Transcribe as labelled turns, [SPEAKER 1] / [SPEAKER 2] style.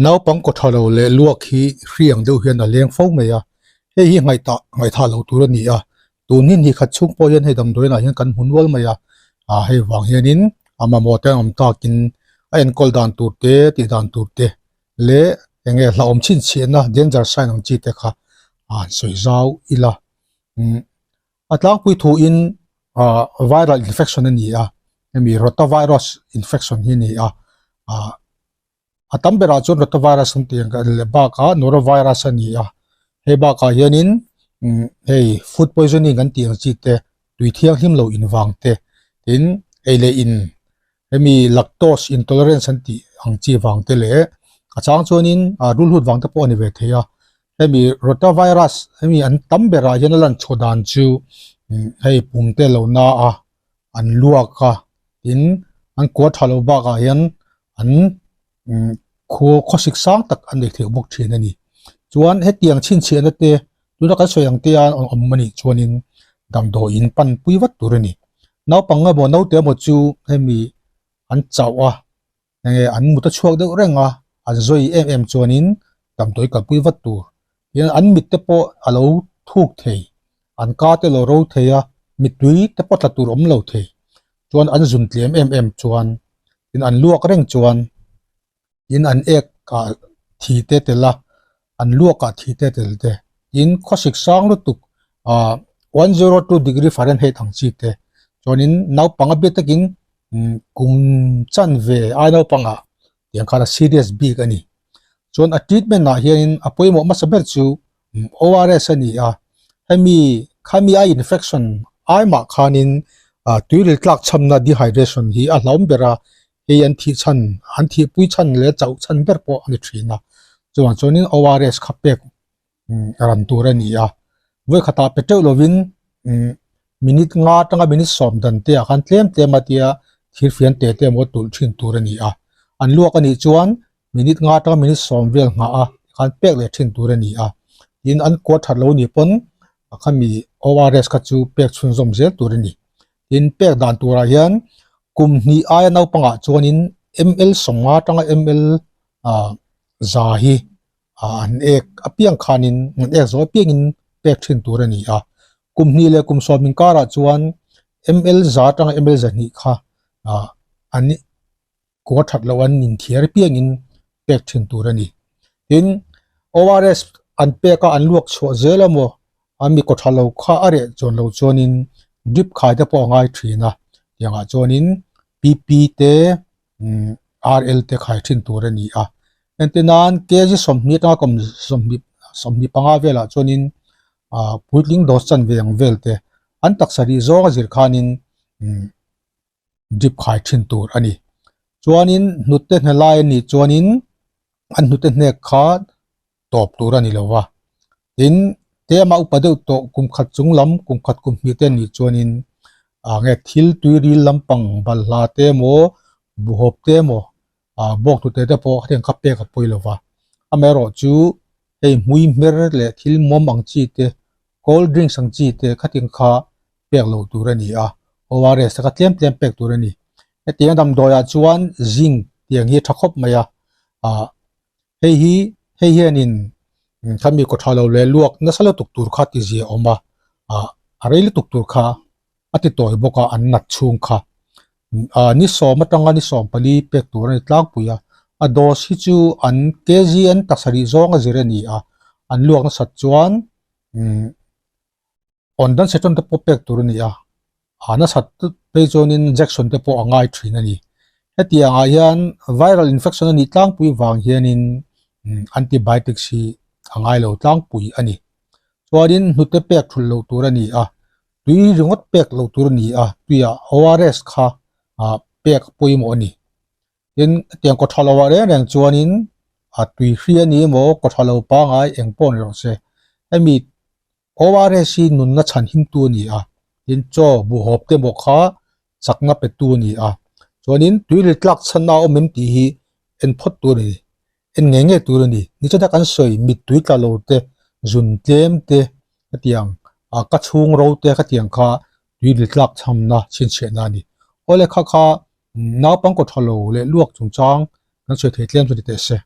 [SPEAKER 1] Naupang kaw tha lo leh luak hi hri ang deuh hian a leng fo mai a, hei hi ngaihtuah ngaihtha lo tur a ni a, tun hi ni khat chhung pawh hian hei damdawiinah hian kan hmu nual mai a, ah hei vang hianin a mamawh te an awm takin a enkawl dan tur te tih dan tur te leh eng nge hlauhawm chhinchhiahna danger sign ang chi te kha ah an sawi zau ila umm a tlangpui thuin ah viral infection a ni a hemi rotavirus infection hi a ni a ah. A tam berah chuan rotavirus an tih ang leh bakah norovirus a ni a, hei bakah hianin hei food poisoning an tih ang chi te tui thianghlim lo in vang te tin ei leh in hemi lactose intolerance an tih ang chi vang te leh a chang chuanin ah rulhut vang te pawh a ni ve thei a, hemi rotavirus hemi an tam berah hian a lan chhuah dan chu hei pum te lo na a an luak a tin an kua tha lo bakah hian an khaw khawsik sang tak an nei theih bawk thin a ni. Chuan hetiang chhinchhiahna te tuna kan sawi ang te a awm a nih chuanin damdawiin pan pui vat tur a ni. Naupang emaw naute emaw chu hemi an chauh a enge an mut a chhuak deuh reng a an zawi em em chuanin damdawi kalpui vat tur hian an mit te pawh a lo thuk thei an ka te lo ro thei a mittui te pawh tla tur awm lo thei chuan an zun tlem em em chuan tin an luak reng chuan tin an ek ah thi te tel a an luak ah thi te tel te tin khawsik sang lutuk ah 102 degree Fahrenheit ang chi te chuanin naupang a biak takin kum chan ve ai naupangah tiang khan a serious bik a ni. Chuan a treatment ah hianin a pawimawh hmasa ber chu ORS a ni a, hemi khami a infection ai mah khanin tuiril tlak chhamna dehydration hi a hlauhawm ber a, hei an thih chhan an thihpui chhan leh chauh chhan ber pawh a ni thin a, chuvang chuanin ORS kha pek ran tur a ni a, vawi khatah pe teuh lovin minute nga atanga minute sawm dan te ah khan tlem tlem a tia thir fian te te emaw tulh thin tur a ni a, an luak a nih chuan minute nga atanga minute sawm vel nghah a khan pek leh thin tur a ni a, tin an kuat that lo nih pawn a khami ORS kha chu pek chhunzawm zel tur a ni, tin pek dan turah hian kum hnih aia naupangah chuanin ml sawmnga atanga ml ah za hi an ek apiang khanin an ek zawh apiangin pek thin tur a ni a, kum hnih leh kum sawm inkarah chuan ml za atanga ml zahnih kha ah an kua that loh an inthiar apiangin pek thin tur a ni. Tin, ORS an pek a an luak chhuah zel emaw a mi kaw tha lo kha a reh chuan lo chuanin drip khai te pawh a ngai thin a, tiangah chuanin PP te RL te khai thin tur a ni a. Entir nan kg 20 atanga kum 20 25 velah chuanin ah puitling dose chanve ang vel te an taksa rih zawng a zir khanin drip khai thin tur a ni. Chuanin hnute hne lai a nih chuanin an hnute hnek kha tawp tur a ni lo va. Tin, tlema upa deuh tawh kum khat chung lam, kum khat kum hnih te a nih chuanin ah nge thil tuiril lampang balhla te emaw, buhhawp te emaw ah bawk hnute te pawh hetiang kha pek a pawi lo va. Amaherawh chu hei hmui hmer leh thil mawm ang chi te, cold drinks ang chi te khatiang kha pek loh tur a ni a, ORS te kha tlem tlem pek tur a ni. Hetiang damdawiah chuan zinc tiang hi a tha khawp mai a, ah hei hi hei hianin khami kaw tha lo leh luak nasa lutuk tur kha ti zia a awm a, ah a rei lutuk tur kha a ti tawi bawk a an nat chhung kha. Ah ni sawm atanga ni sawm pali pek tur a ni tlangpui a, a dose hi chu an kg an taksa rih zawng a zir a ni a, an luak nasat chuan umm Awn dan section te pawh pek tur a ni a, a nasat phei chuanin injection te pawh a ngai thin a ni. Hetiang ah hian viral infection a nih tlangpui vang hianin antibiotics hi a ngai lo tlangpui a ni. Chuanin hnute pek thulh loh tur a ni a, tui ringawt pek loh tur a ni a, tuiah ORS kha pek a pawimawh a ni. Tin, hetiang kaw tha lo ah reng reng chuanin a tui hri a ni emaw kaw tha lo pangai eng pawh ni rawh se. Hemi ORS hi nunna chhan himtu a ni a, tin chaw buhhawp te maw kha chakna petu a ni a. Chuanin tuiril tlak chhanna a awm em tih hi en phawt tur a ni, en ngei ngei tur a ni. Nichina kan sawi mittui tla lo te, zun tlem te khatiang ah ka chhung ro te khatiang kha tuiril tlak chhamna chhinchhiahna a ni. Awle kha kha naupang kaw tha lo leh luak chungchang kan sawi thei tlem chu ni teh se.